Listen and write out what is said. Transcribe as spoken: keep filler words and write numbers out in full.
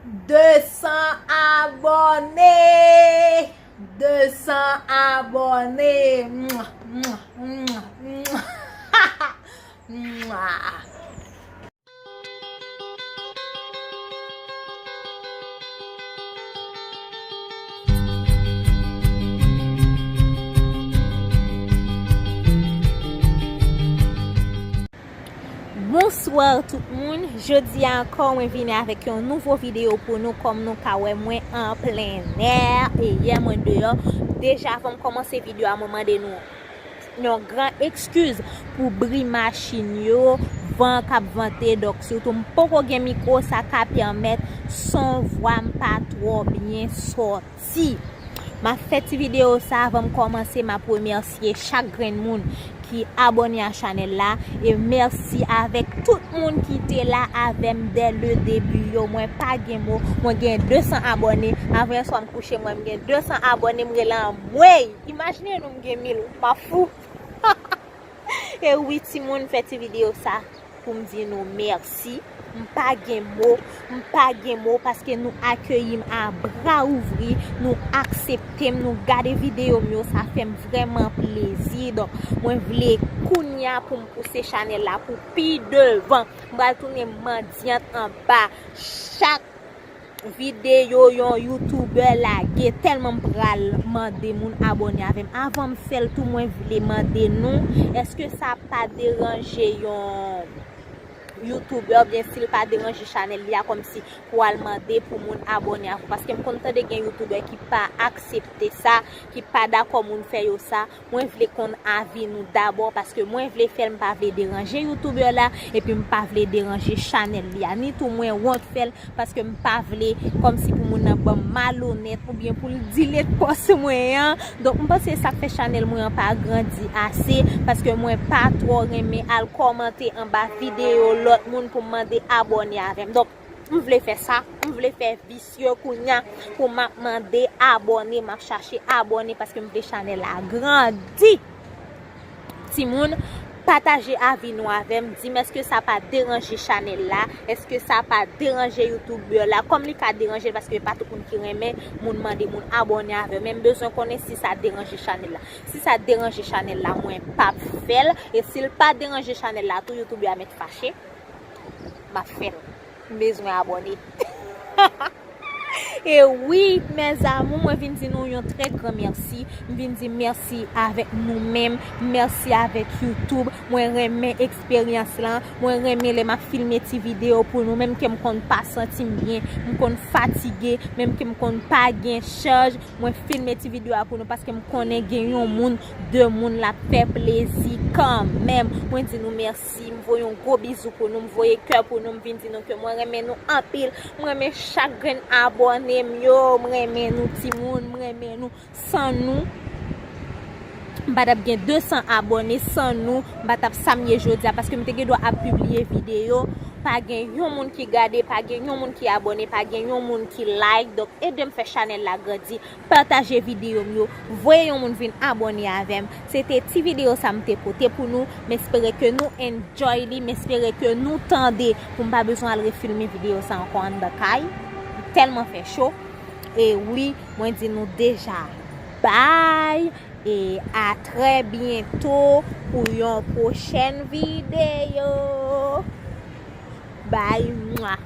De san abòne! De san abòne! Mwa, mwa, mwa, mwa. Mwa. Bonswa tout moun. Jodi a ankò, mwen vini avèk yon nouvo videyo pou nou. Kòm nou ka wè, mwen an plen nè. E yè, mwen deyò. Deja, avan m kòmanse videyo a, mwen mande nou yon gran ekskiz pou bri machin yo, van k ap vante. Donk, sitou m poko gen mikwo, sa ka pèmèt son vwa m pa twò byen sòti. M ap fè ti videyo sa avan m kòmanse. M ap remèsye chak grenn moun ki abòne a chanèl la. E mèsi avèk tout moun ki te la avè m dès le début yo. Mwen pa gen mo. Mwen gen de san abòne. Avan yè swa m kouche, mwen m gen de san abòne. M rele anmwey. Imajine nou m gen mil. M ap fou. E wi, timoun, fè ti videyo sa pou m di nou mèsi. M pa gen mo, m pa gen mo paske nou akeyi m a bra ouvri, nou aksepte m, nou gade videyo m yo, sa fè m vrèman plezi. Donk, mwen vle kounye a pou m pouse chanèl la pou pi devan. M pral tounen mandyant anba chak videyo yon youtubè lage, tèlman m pral mande moun abòne avè m. Avan m fè l tou, mwen vle mande nou, èske sa pa deranje yon youtubè, oubyen si l pa deranje chanèl li a, kòmsi pou al mande pou moun abòne avè w? Paske m konn tande gen youtubè ki pa aksepte sa, ki pa dakò moun fè yo sa. Mwen vle konn avi nou dabò, paske mwen vle fè l, m pa vle deranje youtubè la, epi m pa vle deranje chanèl li a. Ni tou mwen wont fè l, paske m pa vle kòmsi pou moun nan ban m malonèt oubyen pou l delete pòs mwen an. Donk, m panse sa k fè chanèl mwen an pa grandi ase, paske mwen pa twò renmen al kòmante anba videyo lòt moun pou m mande abòne avè m. Donk, m vle fè sa, m vle fè visye kounye a pou m ap mande abòne, m ap chache abòne paske m vle chanèl la grandi. Timoun, pataje avi nou avè m, di m èske sa pa deranje chanèl la, èske sa pa deranje youtubè la, kòm li ka deranje l paske pa tout moun ki renmen moun mande moun abòne avè m, men m bezwen konnen si sa deranje chanèl la. Si sa deranje chanèl la, mwen p ap fè l, e si l pa deranje chanèl la tou, youtubè a mèt fache. M ap fè l. M bezwen abòne. E wi, mes amours, mwen vin di nou yon trè gran mèsi. M vin di mèsi avèk nou menm. Mèsi avèk YouTube. Mwen renmen eksperyans lan. Mwen renmen lè m ap filme ti videyo pou nou. Menm ke m konn pa santi m byen. M konn fatige. Menm ke m konn pa gen chaj. Mwen filme ti videyo a pou nou paske m konnen gen yon moun, de moun l ap fè plezi kanmenm. Mwen di nou mèsi. Si, m voye yon gwo bizou pou nou, m voye kè pou nou, m vin di nou ke mwen renmen nou anpil, m renmen chak grenn abòne m yo, m renmen nou timoun, m renmen nou. San nou, m pa t ap gen de san abòne, san nou, m pa t ap sa m ye jodi a, paske m te gen dwa ap pibliye videyo, pa gen yon moun ki gade, pa gen yon moun ki abòne, pa gen yon moun ki like, donk ede m fè chanèl la grandi. Pataje videyo m yo, voye yon moun vin abòne avè m. Se te ti videyo sa m te pote pou nou. M espere ke nou enjoy li, m espere ke nou tande pou m pa bezwen al refilme videyo sa ankò anndan kay. Tèlman fè cho. E wi, mwen di nou deja bay. E a trè byento pou yon pwochèn videyo. Bay, mwa.